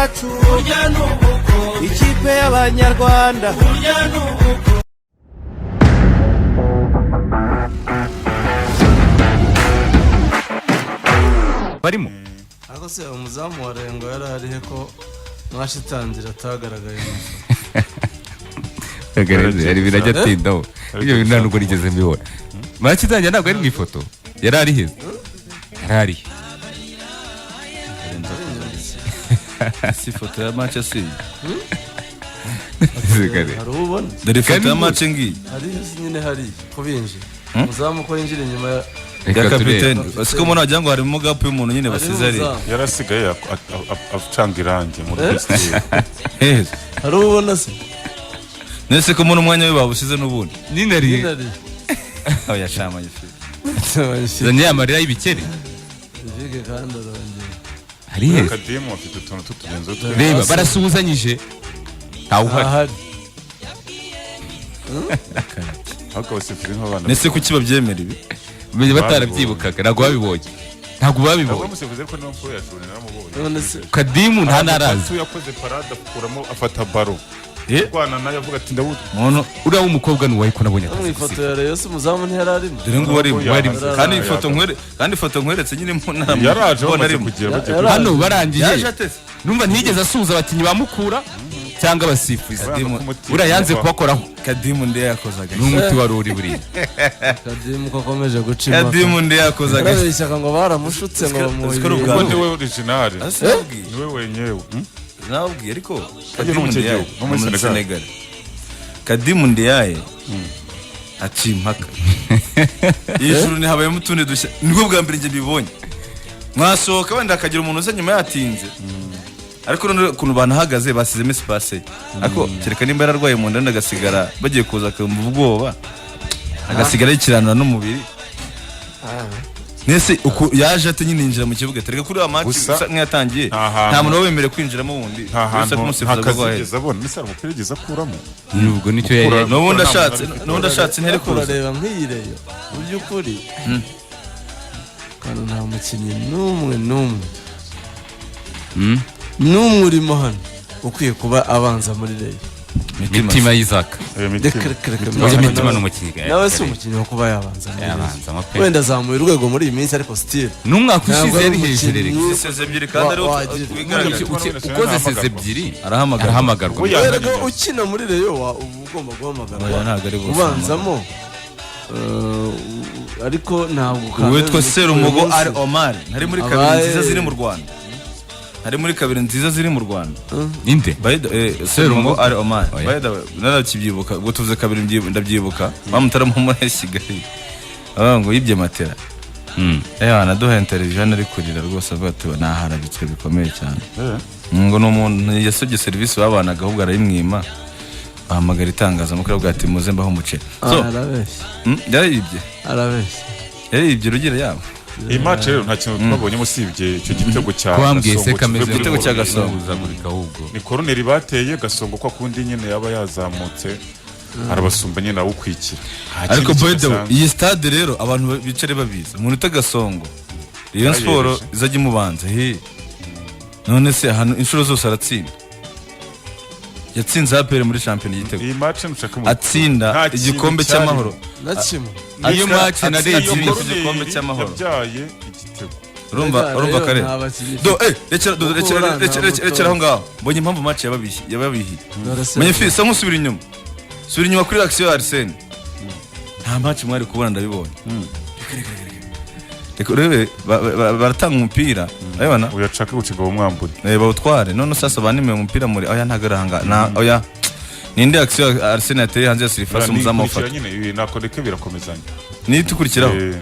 yacu, ikipe y'Abanyarwanda. Barimo. Ariko se umuzamu wa Rengo yari arihe, ko mwashitangira atagaragaye mu ifoto? Hari ibintu ajya atindaho. Ibyo bintu nta nubwo nigeze mbibona. Match itangira ntabwo ari mu ifoto. Yari ari heza, yari ari he? Si ifoto ya match si? Hari uwo ubona? Dore ifoto Kandi ya match ngiyi. Hari se nyine, hari ko binjiye, umuzamu ko yinjira inyuma ya Reka ya turebe. kapiteni, siko umuntu wagira ngo harimo gap y'umuntu nyine Hariho basize ari umuzamu. Yarasigaye acanga irangi muri vestiaire. Hehe? Hari uwo ubona se? Nese ko muri umwanya we bawusize n'ubundi? Nyine ari Nyine ari aho yashamanye fi. Zanye ya marira y'ibikeri. Vige kandi arongera. Hari heza. Kadimu afite utuntu tw'utugenzo twe. Reba, barasuhuzanyije, ntawe uhari. Ahari. Ariko abasifuzi nk'abana Nese kuki babyemera ibi? Umenye batarabyibukaga, ntabwo babibonye, ntabwo ntabwo babibonye. Umusifuzi ariko niwe mfuro yashuri naramubonye. None se Kadimu nta narazi. Tatu yakoze parade, akuramo, afata baro, Eh? rwana nayo avuga ati ndabuze. Muntu. Uriya w'umukobwa ni uwahe, ko nabonye No mu akazi ifoto gusiga? ya Rayon se umuzamu ntiyari arimo? Dore ngo warimo. Warimo. Kandi ifoto nkwere, kandi ifoto nkweretse nyine mu nama Yaraje mbona bamaze arimo. kugira bagiye Hano barangije. Yaje atese. Numva ntiyigeze asuhuza abakinnyi ba Mukura cyangwa abasifuzi. Kadimu Uriya yanze kubakoraho. Kadimu ndi yakozaga. N'umuti wari uri buriya. Kadimu ko akomeje guca impaka. Kadimu ndi yakozaga. Yarabeshyaga ngo baramushutse ngo bamuha Siko ari ibintu. ubwa Kuko niwe original. Sinabwiye. Niwe wenyewe. Nababwiye ariko. Kadimu Kadimu mu Ndiaye gihugu, no muri no muri Senegal. Senegal. Kadimu Ndiaye aciye impaka. Iyi juru ni habayemo utundi dushya, nibwo bwa mbere njye mbibonye. Mwasohoka wenda hakagira umuntu uza nyuma yatinze, ariko none ukuntu banahagaze basizemo espace ye, ariko kereka nimba yararwaye mu nda wenda agasigara bagiye kuza akumva ubwoba, agasigara yikiranura n'umubiri. Nese uku yaje ate nyine yinjira mu kibuga? Tereka kuri wa match Gusa, isa nk'iyatangiye, nta hantu- nta muntu wemerewe kwinjiramo wundi Nta uretse hantu ko umusifuzi nta kazi agwa. yigeze abona, ndetse hari umupira yigeze akuramo. Nubwo nicyo yari Mukura- N'ubundi nta ashatse muntu afite. n'ubundi ashatse ntiyari Ariko kuza. urareba nk'iyi Rayon, mu by'ukuri kandi nta mukinnyi n'umwe n'umwe n'umwe urimo hano ukwiye kuba abanza muri Rayon. Mitima Isaac. Eh, Mitima. Reka reka reka. Oya, Mitima ni umukinnyi. Nawe si umukinnyi wo kuba yabanza muri Rayon. Yabanzamo pe. Wenda azamuye urwego muri iyi minsi, ariko still N'umwaka ntabwo ushize ari yari hejuru. umukinnyi. Erega. Seze ebyiri kandi ariwo Wagira- wigaragaje. Ukoze seze ebyiri Arahamagarwa. arahamagarwa. Oya. Erega ukina muri Rayon uba ugomba guhamagarwa. Oya, ntabwo ari bose. Ubanzamo. Ariko ntabwo Uwitwa Kameme Serumogo uyu munsi- Ari Omar ntari muri kabiri nziza ziri mu Rwanda, ntari muri kabiri nziza ziri mu Rwanda. Ninde? By the Serumogo Ari Omar. Oya. By the way, narakibyibuka ubwo tuvuze kabiri, ndabyibuka wa mutaramu muri Kigali avuga ngo yibye matera. Eh, anaduha interview hano ari kurira rwose, avuga ati naharabitswe bikomeye cyane. Eh. Ngo ni umuntu yasabye serivisi babanaga, ahubwo arayimwima, bahamagara itangazamakuru avuga ati muze mbaho umuceri. So Arabeshya. Yarayibye. Arabeshya. Yarayibye rugira yabo. Iyi match rero nta kintu twabonyemo usibye icyo gitego cya Ko wambwiye se Gasongo kameze kivuye kuri Igitego cya corner. Gasongo. Guhuzagurika ahubwo. Ni koroneri bateye, Gasongo kwa kundi nyine yaba yazamutse arabasumba nyine awukwikira. Nta Ariko kindi by the way, kidasanzwe. iyi stade rero abantu bicare babizi, umuntu utagasongo Rayon Sport Yayereje. izajya imubanza he? None se ahantu inshuro zose aratsinda, yatsinze APR muri shampiyona igitego, Iyi match nushaka mu atsinda Nta kintu igikombe cyarimo. cy'amahoro. Na kimwe. Niyo match narebye. Iyo Atsinda koroneri igikombe cy'amahoro. yabyaye igitego. Urumva? Rega, Urumva rero kare nta bakinnyi. Do rekera do, Kuko rekera uriya rekera nta rekera rekera aho ngaho, mbonye impamvu match yababihiye. Dore se- Menye fi, sa nk'usubira inyuma, subira inyuma kuri action ya Arsene. Nta match mwari kubona, ndabibonye. Reka reka reka reka reka urebe, baratanga umupira, urabibona. Uyacaka guciga umwambure. Eh, bawutware. None sasa banimiye umupira muri oya, ntabwo ari ahanga na oya. Ninde action ya Arsene yateye hanze ya surface, umuzamu Nikurikira awufata? nyine ibi nakoreke birakomezanya. Niyo itukurikiraho. Eh,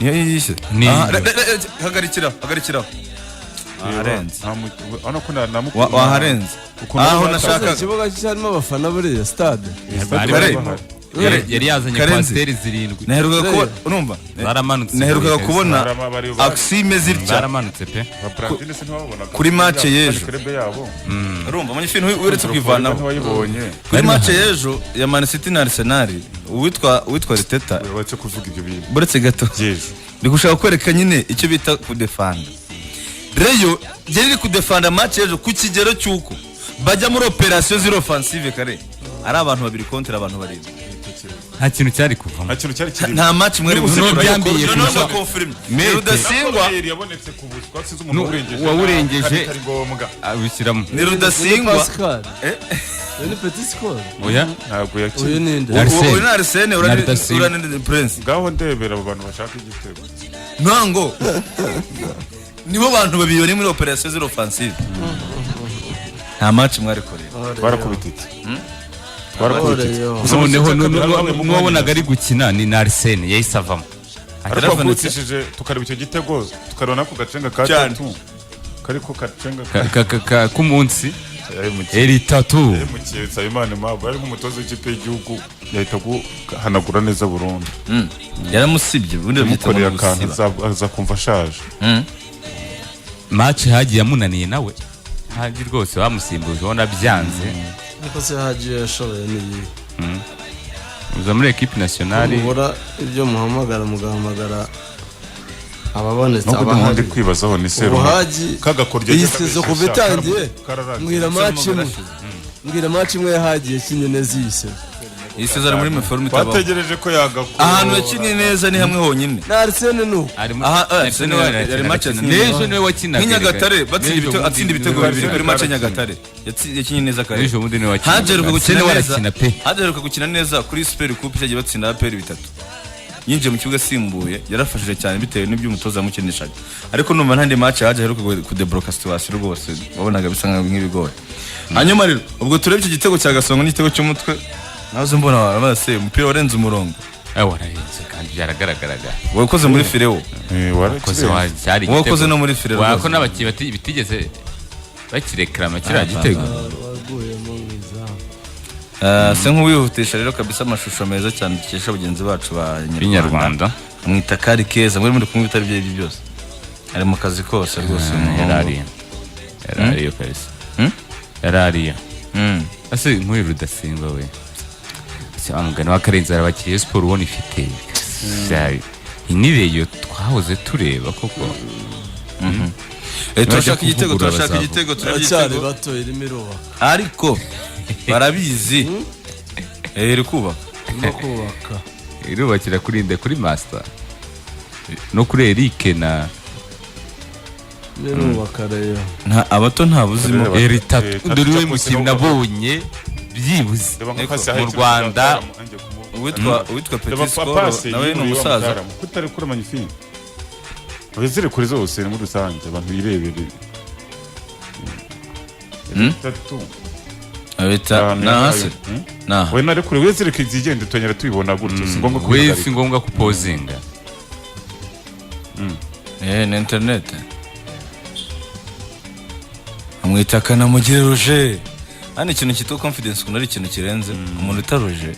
Niyo yishe. Ni Aha, iyo. hagarikiraho, hagarikiraho. Waharenze. Urabona ko Waharenze. Ukuntu Aho bari nashakaga. Ikibuga cyarimo abafana buriya stade. Bari Kare. barimo. Yari yazanye Karenzi. kwasiteri zirindwi. Naherukaga kubona, urumva, Baramanutse. naherukaga kubona action imeze itya Baramanutse pe. Kuri match y'ejo. Kerebe yabo. Urumva munyifini uretse kwivanaho ntiwayibonye. Kuri match y'ejo ya Man City na Arsenal, uwitwa Arteta Uretse kuvuga ibyo bintu buretse gato by'ejo. Ndi gushaka kwereka nyine icyo bita kudefanda. Rayon yari iri kudefanda match ejo ku kigero cy'uko bajya muri opération zero offensive kare, ari abantu babiri contre abantu barindwi. Nta kintu cyari kuvamo. Nta kintu cyari kirimo. Nta match mwari Noneho buzikora. byambiye Noneho kurusha. bakonfirme Mete. Rudasingwa. Corner yabonetse ku buswa, sinzi umuntu uwurengeje. Uwawurengeje. Kandi bitari ngombwa. Abishyiramo. Ni Rudasingwa. Pascal. Eh? Uyu ni Petit Score. Oya. Ntabwo Uyu yakinnye. ni nde? Arsene. Uyu ni Arsene. Na Rudasingwa. Urani Prince. Ngaho ndebera abo bantu bashaka igitego. Ntango nibo bantu babiri bari muri opération zero offensive, nta match mwari kureba. Twarakubititse, twarakubititse. Oreyo. Gusa mu Noneho gice cya kabiri habaye mu n'uwabonaga ari gukina ni na Arsene, yahise avamo. Ariko Yaravunitse. wakubitishije, tukareba icyo gitego, tukareba n'ako gacenga ka Cyane. tatu kariko gacenga. K'umunsi. Yahemukiye. Eri tatu. Yahemukiye Nsabimana Aimable, ari nk'umutoza w'ikipe y'igihugu yahita guhanagura neza burundu. Yaramusibye, ubundi babyita ngo Yamukoreye ni akantu ugusiba. aza kumva ashaje. Match hagiye yamunaniye nawe, Haji rwose bamusimbuje ubona byanze. Ariko se Haji yashoboye ni iyihe? Uza muri équipe nationale. Mubura ibyo muhamagara, mugahamagara ababonetse Nubwo ndimo ndi abahari. kwibazaho ni serumu. Ubuhaji Kagakoryo. iyi saison kuva itangiye, mbwira match imwe, mbwira match imwe yahagiye yakinnye neza iyi saison. Iyi saison ari muri méforme itabaho. Twategereje ko yagakora. Ahantu yakinnye neza ni hamwe honyine. Na Arsene ni uko. Ari muri Aha, Arsene Arsene we yari match arakina. yatsinze. N'ejo niwe wakinaga. Nk'i Nyagatare batsinda N'ejo ibitego, bundi atsinda ibitego niwe bibiri kuri match ya wakinaga. Nyagatare. Yakinnye neza kare. N'ejo bundi niwe wakinaga. Haje aheruka gukina Arsene we neza. arakina pe. Haje aheruka gukina neza kuri Super Coupe cyagiye batsinda APR bitatu, yinjiye mu kibuga asimbuye, yarafashije cyane bitewe n'ibyo umutoza yamukinishaga. Ariko numva nta match yaje aheruka kudebloka situation rwose, wabonaga bisa nk'ibigoye. Hanyuma rero ubwo turebe icyo gitego cya Gasongo n'igitego cy'umutwe, nazo mbona barabase umupira warenze umurongo. Wararenze kandi byaragaragaraga. Wakoze muri filet wo. Wakoze cyari Wakoze igitego. no muri filet Wako rwose. n'abakinnyi bitigeze bakirekarama kiriya gitego. Waguyemo mu izamu. Se nk'uwihutisha rero kabisa, amashusho meza cyane dukesha bagenzi bacu ba B'inyarwanda. Amwita Kari Keza, muri kumwe bitari byo ibyo byose, ari mu kazi kose rwose uyu muhungu. Yari ariyo, yari ariyo kabisa. Hmm? Yari ariyo. Ase nk'uyu Rudasingwa we, ese wa mugani wa Karenzi, arabakiriye siporo ubona ifite ni Rayon twahoze tureba koko? Turashaka igitego, kuvugurura turashaka bazavuga. igitego, turebe Baracyari igitego. bato, irimo irubaka. Ariko barabizi. Iri kubaka. Irimo kubaka. Irubakira kuri nde? Kuri Master no kuri Eric na Irimo irubaka rero. Nta abato, nta buzima. Turebe. Eri tatu. Dore we Tatu. mukinnyi nabonye byibuze Reba nka Eko, pasi mu yahaye Rwanda. Uwitwa Reba Petit Score pasi nawe ni yuriye wa umusaza. mutaramu. Kutarekura magnifique. Ziri kuri zose muri rusange abantu birebere. Tatu. Abita Ahantu na yahaye. hasi na We narekure, we zireke zigende, tongera tubibona gutyo, si ngombwa We kubihagarika. si ngombwa kupozinga. Ni internet. Amwita Kanamugire Roger. Hano ikintu cyitwa confidence ukuntu ari ikintu kirenze, umuntu uta Roger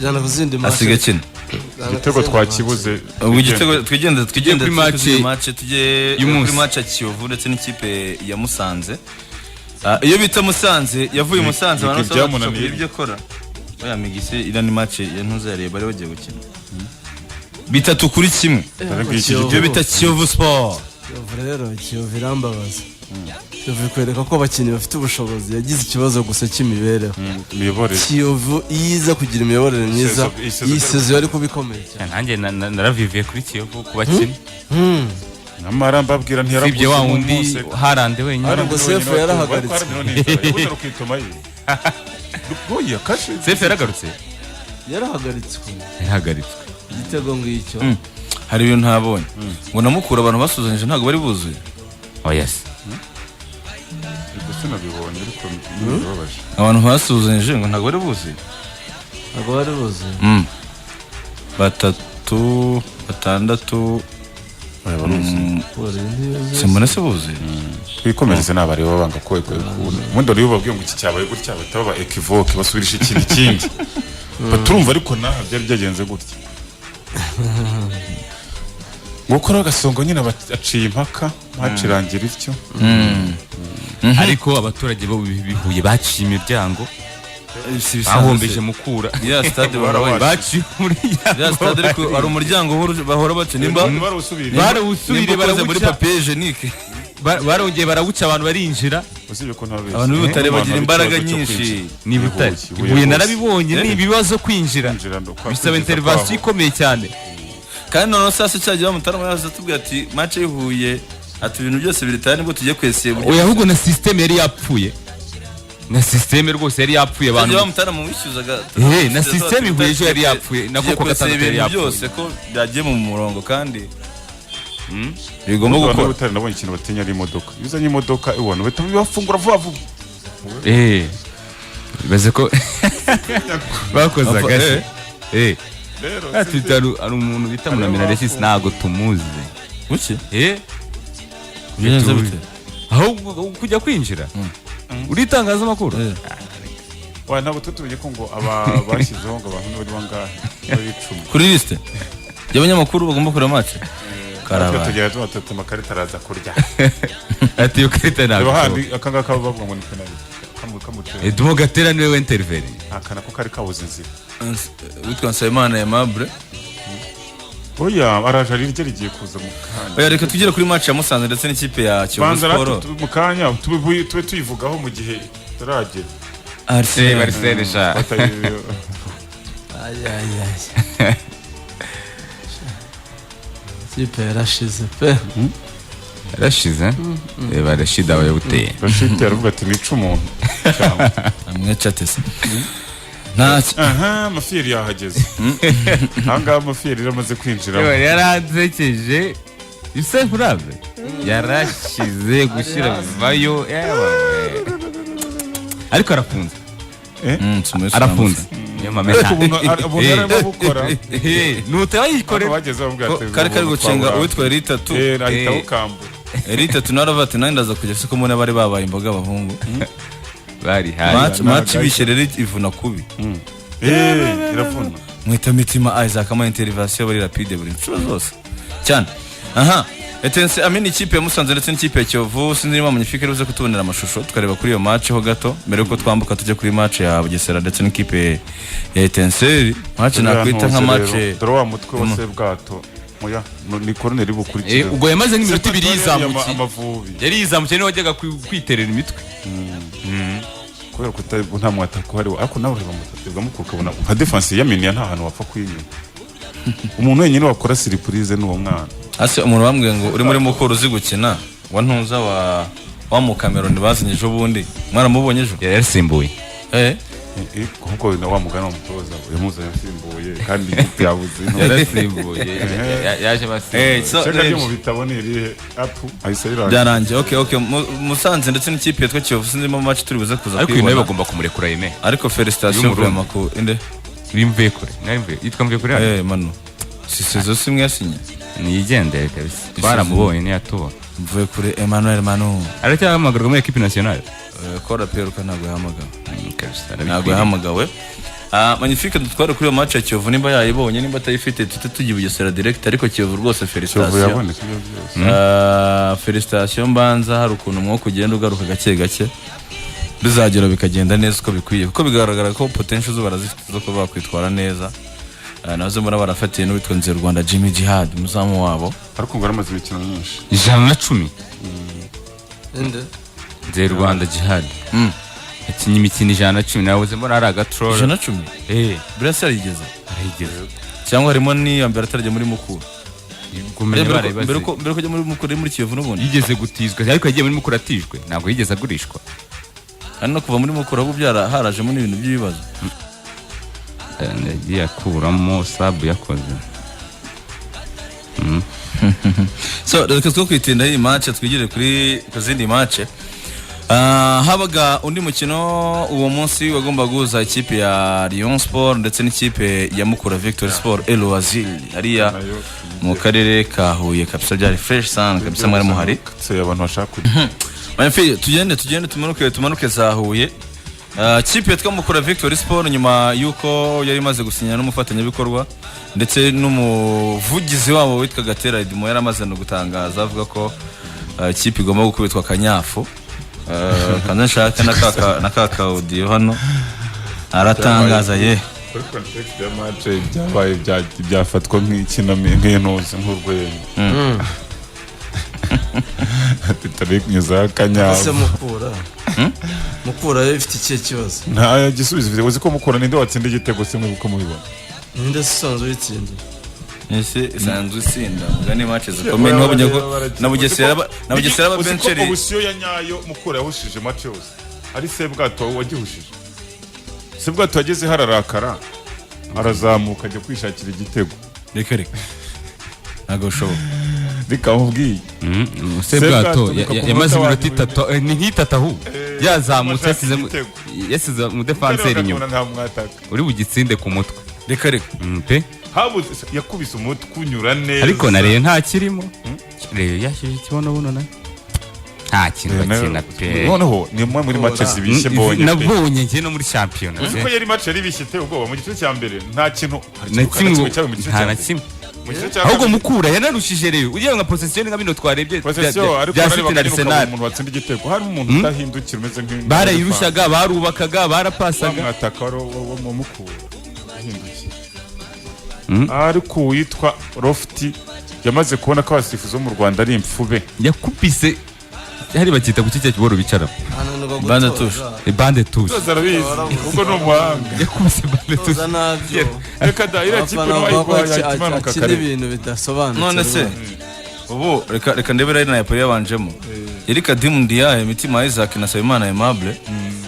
Jyana ku zindi match. asiga akina. Jyana ku Igitego zindi twakibuze. Ubwo igitego, twigende, twigende kuri tujye match kuri match, tujye y'umunsi. kuri match ya Kiyovu ndetse n'ikipe ya Musanze. Iyo bita Musanze yavuye Musanze, Migi abantu bose byamunaniye. kugira ibyo akora. Oya, Migisi iriya ni match ya ntuza ya bari bagiye gukina 3-1. Dore ngiki. Kiyovu. Ibyo bita Kiyovu Sport. Kiyovu rero, Kiyovu irambabaza. Kiyovu ikwereka ko abakinnyi bafite ubushobozi, yagize ikibazo gusa cy'imibereho. Imiyoborere. Kiyovu iyo iza kugira imiyoborere myiza, Iyi saison- iyi saison yari kuba ikomeye cyane. Nanjye naraviviye kuri Kiyovu ku bakinnyi. Nyamara mbabwira Usibye wa wundi ntiyaraguze. Harande wenyine. Ubwo Sefu yarahagaritswe. Oya kashe. Sefu yaragarutse. Yarahagaritswe. Yarahagaritswe. Igitego ngicyo. Hari ibintu ntabonye ngo namukura, abantu basuzanyije ntabwo bari buzuye. Oya se. Ibyo sinabibonye, ariko birababaje. Abantu basuzanyije ngo ntabwo bari buzuye. Ntabwo bari buzuye. Batatu, batandatu. Oya, baruzuye. Pole ntiyuzuye. Simbona se buzuye. Twikomereze, n'abareba banga ko ubundi rero babwiye ngo iki cyabaye gutya, bahita baba équivoque, basubirisha ikindi kindi baturumva, ariko naha byari byagenze gutya. Nguko rero Gasongo nyine aciye impaka, hacirangira ityo. Ariko abaturage bo bihuye baciye imiryango, Si bisanzwe bahombeje se. Mukura. Ya stade barabaye. Baciye umuryango. Ya stade ariko hari umuryango bahora baca nimba barawusubiriye. Barawusubiriye. Nimba ukoze muri barawuca. papier hygiénique. Barongeye barawuca, abantu barinjira. Usibye ko ntabeshya. Abantu b'i Butare bagira imbaraga Ikibazo cyo nyinshi. kwinjira. Ni Butare. Huye, Huye rwose. narabibonye, ni ibibazo kwinjira. Kwinjira Bisaba kwinjiza intervention kwaho. ikomeye cyane. Kandi noneho saa sita cyagiye bamutarama, yaza atubwira ati match y'ihuye, ati ibintu byose biri tayari, nibwo tugiye kwesiye. Oya, ahubwo na système yari yapfuye, na système rwose yari yapfuye abantu abantu. bamutarama wishyuzaga. Na système ihuye ejo yari yapfuye, nako tugiye kuwa kwesiye gatandatu yari ibintu yapfuye. byose ko byagiye mu murongo kandi bigomba Abantu gukora. b'i Butare nabonye ikintu batinya ari imodoka. Iyo uzanye imodoka iwona bahita bafungura vuba vuba. Bibaze ko bakoze agashya. Rero Ati hari umuntu bita Munamira Regis, ntabwo tumuzi. Buki? Bigenze bite? Ahubwo kujya kwinjira uri itangazamakuru. Wa, ntabwo tuba tumenye ko ngo aba bashyizeho ngo abantu bari bangahe, bari 10. Kuri liste y'abanyamakuru bagomba kureba match. Natwe Karabaye. tugera tubatatu, amakarita araza kurya. Ati iyo karita Reba ntabwo. handi aka ngaka bavuga ngo ni penalty, kamucera. Edmo Gatera niwe wintervene. Aka nako kari kabuze inzira. Witwa Nsabimana Aimable. Oya, araje arirye, rigiye kuza mu kanya. Oya, reka tugere kuri match ya Musanze ndetse n'ikipe ya Kiyovu Banza Sport. natwe mu kanya tube tuyivugaho mu gihe tutaragera. Arsenal. Marcel sha. Ay, ay, ay. Ikipe yarashize pe. Yarashize, reba Rashid aba yabuteye. Rashid aravuga ati nica umuntu cyangwa Amwe chatese ntacyo. Aha amafiyeri yahageze, ahangaha amafiyeri yaramaze kwinjiramo. Yaransekeje ise nkurave yarashize gushyira bivayo, yewe. Ariko arafunze. Arafunze, niyo mpamvu. Ariko ubuntu yarimo gukora. Nutayikorera. Bageze bavuga ati Kari kari gucenga uwitwa Eritatu. Ahita Eh. awukambura. Eritatu nawe aravuga ati nanjye ndaza kujya, siko mbona bari babaye imboga abahungu. Bari hari. Match ibishye rero ivuna kubi. Iravuna. Mwita mitima Isaac ama intervention bari rapide buri nshuro zose cyane. Aha Etense amini ikipe ya Musanze ndetse n'ikipe ya Kiyovu, sinzi niba Magnifique buze kutubonera amashusho tukareba kuri iyo match ho gato mbere yuko twambuka tujya kuri match ya Bugesera ndetse n'ikipe ya Etincelle, match nakwita nka match. Dore wa mutwe wa Sebwato muya ni koroneri bukurikira. Ubwo yamaze nk'iminota 2 yizamukiye. Amavubi. Yari yizamukiye, niwe wajyaga kwiterera imitwe. Kubera ko nta mwataka uhari, ariko nawe ureba mutatu mukuru ukabona nka defense ya Minia nta hantu wapfa kuyinyura. Umuntu wenyine wakora surprise ni uwo mwana. Ase umuntu bambwiye ngo uri muri mukuru uzi gukina wa ntuza wa mu Cameroon bazanye ejo bundi, mwaramubonye ejo? Yarasimbuye. Kuko na wa mugani wa mutoza yamuzanye asimbuye kandi yabuze. Yarasimbuye, yaje abasimbuye. So, Shaka ryo mu bitabo ni irihe apu ahise rirangira. Byarangiye. Okay, Musanze ndetse n'ikipe yitwa Kiyovu, sinzi mo match turi buze kuza Ariko uyu nawe kuyibona. bagomba kumurekura yeme. Ariko felicitation Y'Umurundi. vraiment ku inde. Mvuye kure, nari mvuye yitwa mvuye kure hano. Manu si saison simwe yasinye. Niyigendere kabisa, twaramubonye ntiyatubona. Mvuye kure Emmanuel Manu. Aracyahamagarwa muri equipe nationale. Kora Peruka ntabwo yahamagawe. Kabisa Ntabwo arabikwiriye. yahamagawe. Magnifique dutware kuri iyo match ya Kiyovu nimba yayibonye, nimba atayifite tute tujya i Bugesera direct. Ariko Kiyovu rwose Kiyovu felicitation. yaboneka ibyo byose. Felicitation, mbanza hari ukuntu umwuka ugenda ugaruka gake gake, bizagera bikagenda neza uko bikwiye, kuko bigaragara ko potential zo barazifite zo kuba bakwitwara neza. Nazo mbona barafatiye n'uwitwa Nzeri Rwanda Jimmy Jihad, umuzamu wabo. Ariko ngo yaramaze imikino myinshi. 110. Inde? Nzeri Rwanda Jihad akinye imikino 110, nabuze mbona hari agatrora. 110? Eh. Burasi yarigeze? Arayigeze. Cyangwa harimo n'iya mbere atarajya muri Mukura? Kumenya Mbere barayibaze. mbere ko ajya muri Mukura, ari muri Kiyovu n'ubundi. Yigeze gutizwa, ariko yagiye muri Mukura atijwe, ntabwo yigeze agurishwa. Kandi no kuva muri Mukura ahubwo byara harajemo n'ibintu by'ibibazo. Yagiye akuramo sabu yakoze. So reka two kwitinda iyi match, twigire kuri ku zindi match. Habaga undi mukino uwo munsi wagomba guhuza ikipe ya Lyon Sport ndetse n'ikipe ya Mukura Victory Sport El Wazil hariya Nayo mu karere ka Huye. Kabisa byari fresh sana kabisa, mwari muhari. Se abantu bashaka kujya. Magnifique, tugende tumanuke za Huye. Kipe yitwa Mukura Victory Sport, nyuma y'uko yari imaze gusinya n'umufatanyabikorwa ndetse n'umuvugizi wabo witwa Gatera Edmo yari amaze no gutangaza avuga ko ikipe igomba gukubitwa akanyafu. Kanze nshake na kaka audio hano aratangaza ye. Kuri context ya match byabaye byafatwa nk'ikinamico, nk'intuzi, nk'urwenya. Tutabinyuzaho Ese akanyabu. Mukura yo ifite ikihe kibazo? Nta gisubizo ifite. Uzi ko Mukura, ninde watsinda igitego se nk'uko mubibona? Ninde se usanzwe uyitsindira? Ese isanzwe itsinda mugani match zikomeye, ntabwo ko na Bugesera na Bugesera Uzi ko bencheri. Option ya nyayo Mukura yahushije match yose ari Sebwato wagihushije. Sebwato yageze hararakara, arazamuka ajya kwishakira igitego. Reka reka, ntabwo bishoboka. Bikamubwiye. Sebwato Sebwato yamaze ku munota iminota wa nyuma. 3, ni nk'itatu ahubwo, yazamutse ashaka yasize igitego. yasize umudefanseri inyuma. Nta mwataka. Uri bugitsinde ku mutwe. Reka reka. Pe. Habuze yakubise umutwe unyura neza. Ariko na Rayon ntakirimo. Rayon yashyije ikibonobono nayo nta kintu bakina pe. Noneho ni imwe muri match zibishye mbonye pe. Nabonye njye no muri shampiyona Uzi pe. ko yari match yari ibishye iteye ubwoba. Mu gice cya mbere nta kintu, hari Na ikintu kimwe, cyabaye mu gice nta cya na mbere. kimwe. Mu gice cya Ahubwo kabiri Mukura yanarushije Rayon ugiye nka possession, nka bino twarebye possession, ariko bya nareba City na ukabona Arsenal. umuntu watsinda igitego, harimo umuntu udahindukira umeze nk'in Barayirushaga, barubakaga, barapasaga. Mwataka wari wo mu Mukura uhindukiye, ariko uwitwa Lofti yamaze kubona ko abasifuzi bo mu Rwanda ari imfube. Yakubise hari bakita ku cya kiboro bicaramo. Ananirwa Bande gutoza. Bande touche. Byose arabizi kuko ni umuhanga. Yakubise bande touche. Toza nabyo. Reka da, iriya kipe Abafana bavuga ko n'uwayiguha yahita imanuka akina kare. ibintu bidasobanutse None se rwose. Ubu reka reka ndebe line up yabanjemo. Yari Kadimu Ndiaye, Mitima Isaac na Sabimana Aimable,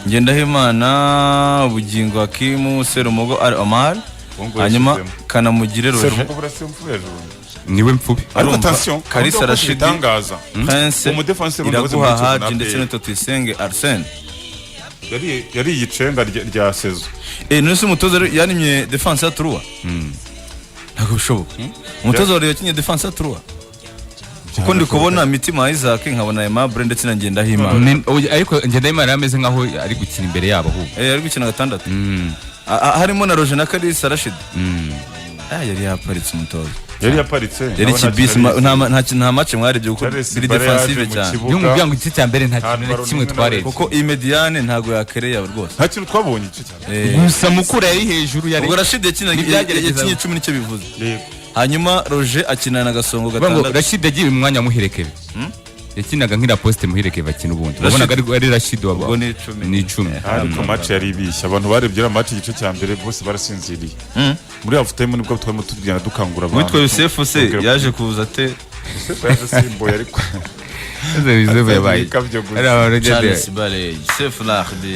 Ngendahimana Bugingo Hakimu, Serumogo Al Omar, Uwo hanyuma yashyizemo. Kanamugire Roger. Serumogo burasa imfube hejuru. Niwe mfubi. Ariko Urumva, attention, Kalisa Rashidi, itangaza Prince Umudefansi wundi wahoze muri Iraguha Kiyovu na Haji ndetse APR. na Tuyisenge Arsene. Yari iyicenga rya saison. None se umutoza rero yanimye défense ya trois? Ntabwo bishoboka. Umutoza wari yakinye défense ya trois, kuko ndi kubona Mitima Isaac, nkabona Aimable ndetse na Ngendahimana. Oya, ariko Ngendahimana yari ameze nkaho ari gukina imbere yabo ahubwo. Ari gukina gatandatu. Harimo na Roger na Kalisa Rashid. Yari yaparitse umutoza. Yari yaparitse. Yari kibisi, nta match mwarebye kuko Charles biri Barre yaje defensive mu cyane. kibuga. Niyo mubwira ngo igice cya mbere nta Nta kintu na ballon kimwe n'imwe. twarebye. Kuko iyi médiane ntabwo yakereya rwose. Nta kintu twabonye igice cya mbere. Gusa Mukura yari hejuru, yari Ubwo Rashid yakinaga Ntibyageragezaga. yakinye 10, nicyo bivuze. Yego. Hanyuma Roger akinana na Gasongo Kuvuga ngo gatandatu. Rashid yagiye mu mwanya wa Muhirekebe, yakinaga nk'iriya poste Muhirekebe akina ubundi. Wabonaga ari Rashid waba Ubwo ni 10. Ni 10. Ariko match yari ibishye. Abantu barebye iriya match igice cya mbere bose barasinziriye. Muri half time nibwo twarimo tugenda dukangura abantu. Uwitwa Yusefu se Tubwira- yaje kuza ate? Yusefu yaje asimbuye, ariko Ese Yusefu yabaye Ibikabyo gusa. Ari abantu ugeze- Charles Barre, Yusefu Lahdi,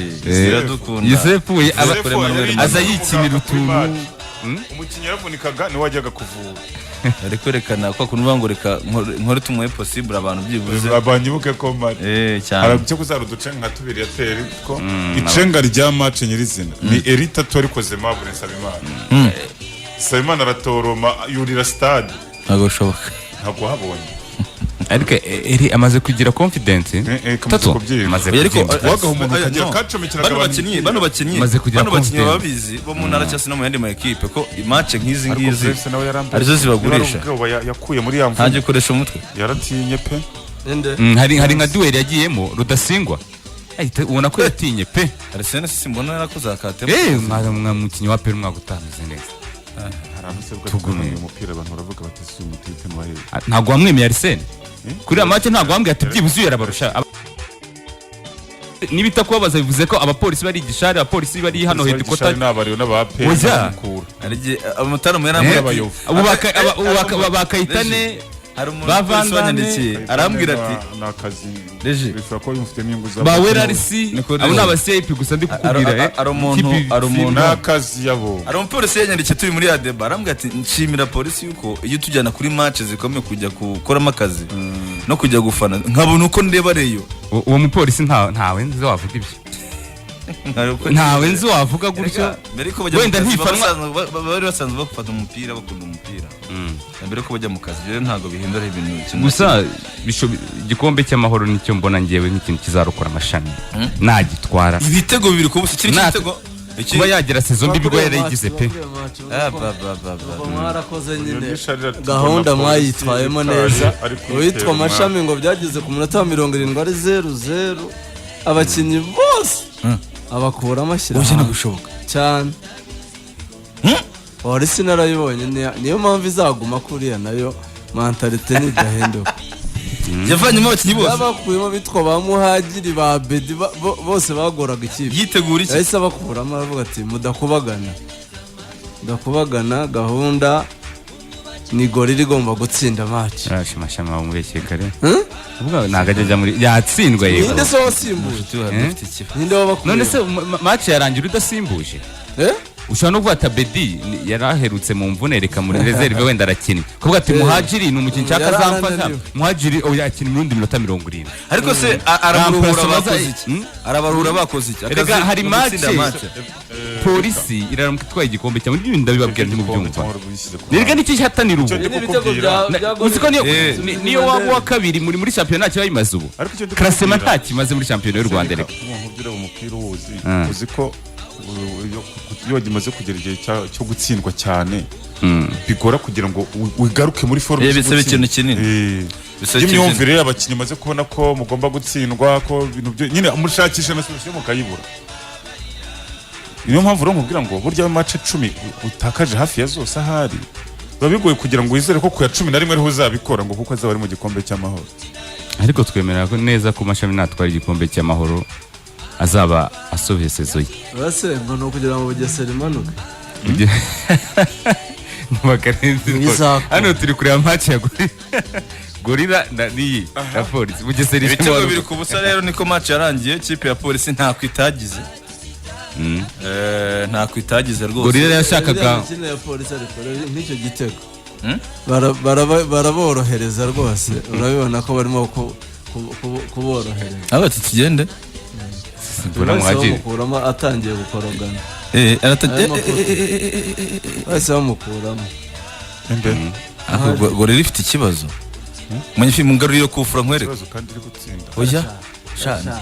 Iradukunda. Yusefu we Yusefu yari aza yikinira kuri utuntu. match. Umukinnyi yaravunikaga niwe wajyaga kuvura. Ari kwerekana ko kuntu ngo reka nkore tumuhe possible abantu byibuze. Banyibuke ko mari Cyane. Hari icyo kuzara uducenga nka tubiri ya teri ko icenga rya match nyirizina ni Eritatu ariko Zemabure Nsabimana. Nsabimana aratoroma yurira stade. Ntabwo bishoboka. Ntabwo wahabonye. Ariko eri amaze kugira confidence. Kamaze Tato, kubyimba. amaze Oya, ariko kubyimba. Wagaha umuntu akagira no. kacomekeraga Bano abantu bakinnyi, imipira. bano bakinnyi, Maze kugira bano bakinnyi baba confidence. babizi bo mu ntara cyangwa se no mu yandi ma ekipe ko match nk'izi Ariko ngizi Prince nawe yarambaye. arizo zibagurisha. Niba ari ubwoba yakuye muri ya mvune. Ntagikoresha umutwe. Yaratinye pe. Ninde? Hari nka duel yagiyemo Rudasingwa. Ahita ubona ko yatinye pe. Arsene simbona yarakoze akatemo. Mwa mukinnyi wa pe umwaka utaha ameze neza. Hari ahantu se bwa Tugume. uyu mupira abantu baravuga bati si uyu mutipe ni wahe? Ah, ntabwo wamwemeye Arsene kuri iriya match, ntabwo wambwiye ati byibuze uyu arabarusha. Niba itakubabaza bivuze ko abapolisi bari i Gishari, abapolisi bari hano headquarter. Ni abariyo n'aba pe. Oya. Mukura. Hari igihe umutaramu yarambwiye ati- Abayovu. Abo ba Kayitane, Hari umuntu ba polisi Van Damme. wanyandikiye arambwira ati ni akazi Reji. bishobora kuba bimufitemo inyungu za ba Werarisi. Niko Abo ni Reji. aba CIP gusa ndi kukubwira. Ari umuntu- ari umuntu- Ni akazi yabo. Hari umupolisi yanyandikiye turi muri adeba, arambwira ati nshimira polisi yuko iyo tujyana kuri match zikomeye kujya gukoramo akazi no kujya gufana nkabona uko ndeba Rayon. Uwo mupolisi ntawe nzi wavuga ibyo, ntawe nzi wavuga gutyo. Mbere yuko bajya mu Wenda kazi, baba ntifanwa. bari basanzwe bafata umupira, bakunda umupira mbere yuko bajya mu kazi. Ibyo rero ntabwo bihindura ibintu kimwe. Gusa igikombe cy'amahoro nicyo mbona ngewe nk'ikintu kizarokora amashami nagitwara. Ibitego 2-0 kiri igitego Kuba yagira saison mbi ibigo yarayigize pe. Ah, ba, ba, ba, ba. Ubwo mwarakoze nyine, Nisharira tubona gahunda polisi mwayitwayemo ikaje, neza. ari kuyitera Uwitwa umwaka. Mashami ngo byageze ku munota wa 70 ari 0-0, abakinnyi bose abakuramo ashyira Oya, hanze. ntabwo bishoboka. Cyane, polisi narayibonye, niyo mpamvu izaguma kuriya nayo mentalité ntidahinduka. Yavanyemo abakinnyi bose. Babakuyemo bitwa ba Muhagiri, ba Bedi, bose bagoraga ikipe. Yitegura iki? Yahise abakuramo, aravuga ati: "Mudakubagana, mudakubagana, gahunda ni Gorilla igomba gutsinda match." Arashima wamubeshye kare. Hmm? Uvuga ntabwo ajya muri yatsindwa, yego. Ninde se wasimbuje? Dufite ikipe. Ninde wabakuyeho? None se match yarangira udasimbuje? Eh? Ushobora no kuvuga ati: "Abedi yari aherutse mu mvune, reka muri reserve wenda arakinnye." Kuvuga ati: "Muhajiri ni umukinnyi nshaka Yari azamfasha." arananiwe. Muhajiri oya, akina mu rundi minota 70. Ariko se arabaruhura? Ramplace Bakoze iki? Arabaruhura bakoze iki? Erega Akazi hari mu gutsinda match. match. Polisi iraramuka itwaye igikombe cyangwa ibindi, ndabibabwira ntimubyumva. Erega nicyo ihatanira ubu. Icyo Ibi ni ibitego kukubwira. bya Uzi ko niyo Eh. niyo waba uwa kabiri muri shampiyona ntacyo bimaze ubu. Ariko icyo ndi Classement kukubwira- ntakimaze muri shampiyona y'u Rwanda reka. Umuntu ureba umupira uwuzi, uzi ko iyo imaze kugera igihe cyo gutsindwa cyane, bigora kugira ngo ugaruke muri forme Eh, zo bisaba gutsinda. ikintu kinini. Bisaba ikintu. Y'imyumvire abakinnyi maze kubona ko mugomba gutsindwa, ko ibintu byo nyine mushakisha na solution mukayibura. Niyo mpamvu rero nkubwira ngo burya match 10 utakaje hafi ya zose, ahari biba bigoye kugira ngo wizere ko ku ya 11 ariho uzabikora, ngo kuko azaba ari mu gikombe cy'amahoro. Ariko twemera ko neza ko Mashami natwara igikombe cy'amahoro azaba asohoye saison ye. Urase ngo ni ukugira ngo Bugesera imanuke. Bakarenze. Ntibizakunda. Hano turi kureba match ya Gorilla, Gorilla na niyi na Polisi, Bugesera Ibitego irimo. 2-0 rero niko match yarangiye. Ikipe ya Polisi ntako itagize. Ntako itagize rwose. Gorilla yashakaga Iriya mikino ya Polisi ariko rero nk'icyo gitego Hmm? Baraborohereza rwose, urabibona ko barimo kuborohereza. Aho bati tugende. Mbona Bahise Muhajiri. bamukuramo atangiye gukorogana. Eh, Ayo mafoto. Bahise bamukuramo. Inde? Ariko Gorilla ifite ikibazo. Munyifi mungarurire kufura nkwereke. Ikibazo kandi iri gutsinda? Oya. Sha.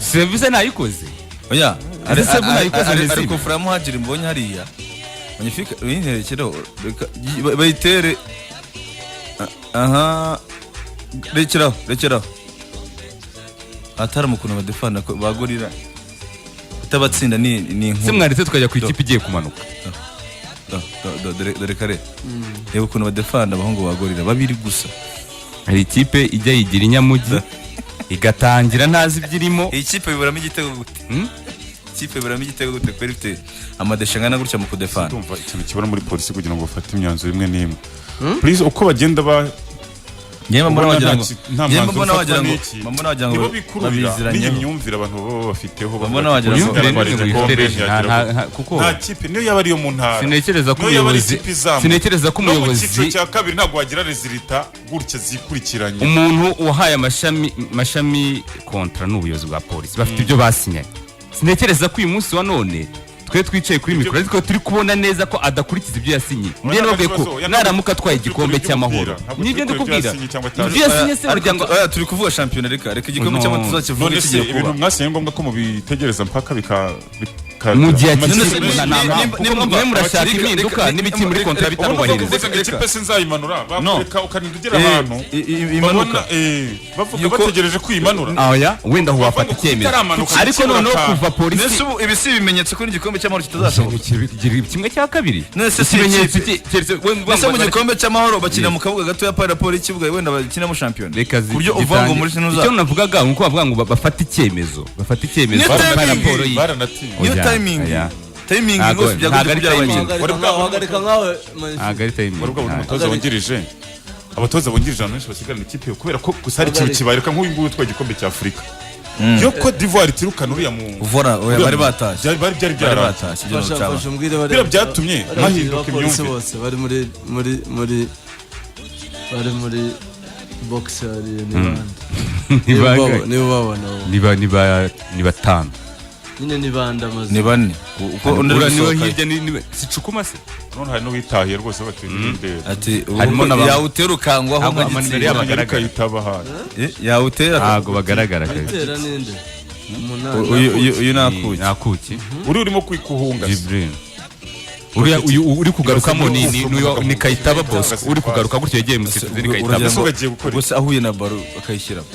Serivisi ntayikoze. Oya. Ese se nayikoze Ari Nezime? kufura Muhajiri mbonye hariya. Magnifique uyinterekereho reka bayitere. Aha. Rekeraho, rekeraho. Atari ukuntu badefanda ko ba Gorilla. Utabatsinda ni Se inkuru. mwaretse tukajya ku ikipe igiye kumanuka. Dore kare. Reba ukuntu badefanda abahungu ba Gorilla babiri gusa. Hari ikipe ijya yigira inyamujyi igatangira ntazi ibyo irimo. Iyi kipe biburamo igitego gute? Hmm? Ikipe biburamo igitego gute kubera ifite amadeshe angana gutya mu kudefanda? Ndumva ikintu kibura muri polisi kugira ngo bafate imyanzuro imwe n'imwe. Please, uko bagenda ba Njyewe mbona ubona wagira ngo nta njyewe mwanzuro mbona ufatwa wagira ngo n'iki. mbona wagira ngo Nibo bikururira n'iyi babiziranyeho. myumvire abantu baba bafiteho. Mbona wagira ngo- Imyumvire Atwara ni igikombe, imwe ntiyagira kuko nta kipe niyo yaba ariyo mu ntara, Sintekereza ko niyo yaba ari umuyobozi- ikipe izamuka. sintekereza ko No mu umuyobozi- cyiciro cya kabiri ntabwo wagira résultat gutya zikurikiranye. Umuntu wahaye amashami contrat ni ubuyobozi bwa polisi, bafite ibyo basinyanye. Sintekereza ko uyu munsi wa none twe twicaye kuri mikoro ariko turi kubona neza ko adakurikiza ibyo yasinye. Njye nababwiye ko Oya, naramuka atwaye turi igikombe kureba cy'amahoro iby'umupira, ntabwo nibyo turi kureba ibyo ndikubwira. yasinye cyangwa atasinye. Ibyo yasinye se Ariko burya ngo oya, turi kuvuga shampiyona, reka igikombe No. cy'amahoro tuzakivuge None se kigiye ibintu kuba. mwasinye ngombwa ko mubitegereza mpaka bika Mu gihe Amakipe akiri se- nta mpamvu, kuko mwe murashaka impinduka n'ibiki muri contrat Ubundi bitarubahiriza. uvuze ngo ikipe sinzayimanura, bakureka ukarinda ugera Eh, ahantu imanuka. babona, bavuga Yuko- bategereje ko uyimanura. Oya, wenda aho wafata Bavuga ngo icyemezo itaramanuka, ariko gukemura noneho akantu. kuva polisi Nese ubu ibi si ibimenyetso ko n'igikombe cy'amahoro kitazashoboka? Kimwe cya kabiri. None se si Ikimenyetso ikipe? keretse Nese mu gikombe cy'amahoro bakina mu kabuga gatoya par rapport y'ikibuga wenda bakinamo shampiyona? Reka Ku buryo uvuga ngo muri icyo sinuza navugaga nuko bavuga ngo bafate icyemezo, bafate icyemezo Niyo par timing. raporo Baranatinze. Niyo Oya, timing. oya. Timing Ntago- rwose ntago byagombye ari kubyara timing. abakinnyi. Wari bwabona Hagarika nkawe, Magnifique. Ntabwo ari timing. Wari bwabona umutoza Hagarika. wungirije, abatoza bungirije ahantu henshi basigarana ikipe kubera ko gusa hari ikintu Hagarika. kibaye. Reka nk'uyu nguyu utwaye igikombe cya Afurika yo Cote d'Ivoire itirukana uriya mu Vora, oya, uriya bari batashye. byari Bari byarangiye. batashye ibyo Fasha, cyaba. fasha umbwire bariya Biriya byatumye bariya bakinnyi hahinduka ba polisi imyumvire. bose bari muri box hariya ni bande? Ni Niba bangahe? niba ubabona wowe. Niba ni batanu. Nyine ni bande amaze? Ni bane uko undi ari Uriya niwe gusohoka. hirya si Cukuma se? None hari n'uwitahiye rwose batindera. Ati Harimo ubu yawutera ukangwaho Ntabwo amanimero yabo nk'igitsinda. agaragara. Yitaba hano. Yawutera Ntabwo bagaragara kabisa. Itera ninde? Umunani. Uyu nakuki. Nakuki. Uri urimo kwikuhunga se. Jibril uriya, uyu uri kugarukamo ni Kayitaba Bosco uri kugaruka gutyo, yagiye musifuzi ni Kayitaba. Ese ugagiye gukora iki? Gusa ahuye na baro akayishyiramo.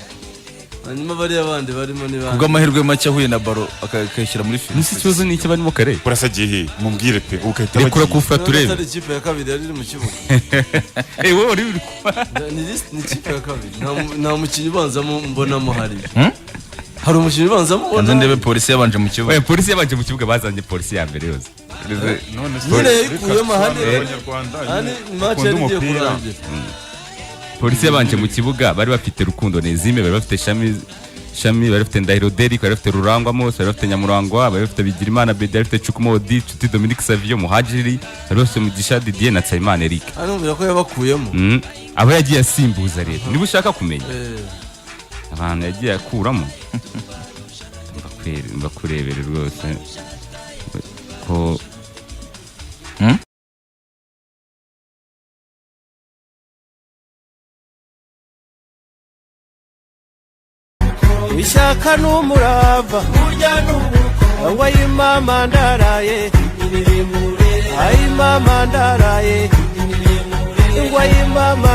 Hanyuma bariya bandi barimo ni bande? Kubw'amahirwe make ahuye na baro akayishyira muri file. Nisi ikibazo ni iki barimo kare? Burasa agiye he? Mumbwire pe, ugahita Rekura bagiye. kufa None turebe. atari ikipe ya kabiri yari iri mu kibuga? Eh, wowe uri kuba Ni ikipe ya kabiri. Nta mukinnyi ubanzamo mbonamo hariya. Hari umukinnyi ubanzamo Nze ubona? ndebe polisi yabanje mu kibuga. Oya, polisi yabanje mu kibuga, bazanye polisi ya mbere yose. None se Nyine yayikuyemo reka ahandi. tusobanurire Abanyarwanda Ahandi nyine match bakunda yari igiye umupira. kurangira. Polisi yabanje mu kibuga bari bafite Rukundo Nezime, bari bafite Shami Shami, bari bafite Ndahiro Derrick, bari bafite Rurangwa Mose, bari bafite Nyamurangwa, bari bafite Bigirimana Bedi, bari bafite Chukwumodi, Nshuti Dominique Savio, Muhajiri, bari bafite Mugisha Didier na Nsabimana Eric. Hano mbwira ko yabakuyemo. Abo yagiye asimbuza rero, niba ushaka kumenya Eh, abantu yagiye akuramo, mbakurebere rwose ko Ishyaka n'umurava ngo ayimama ndaraye, ayimama ndaraye, ngo ayimama.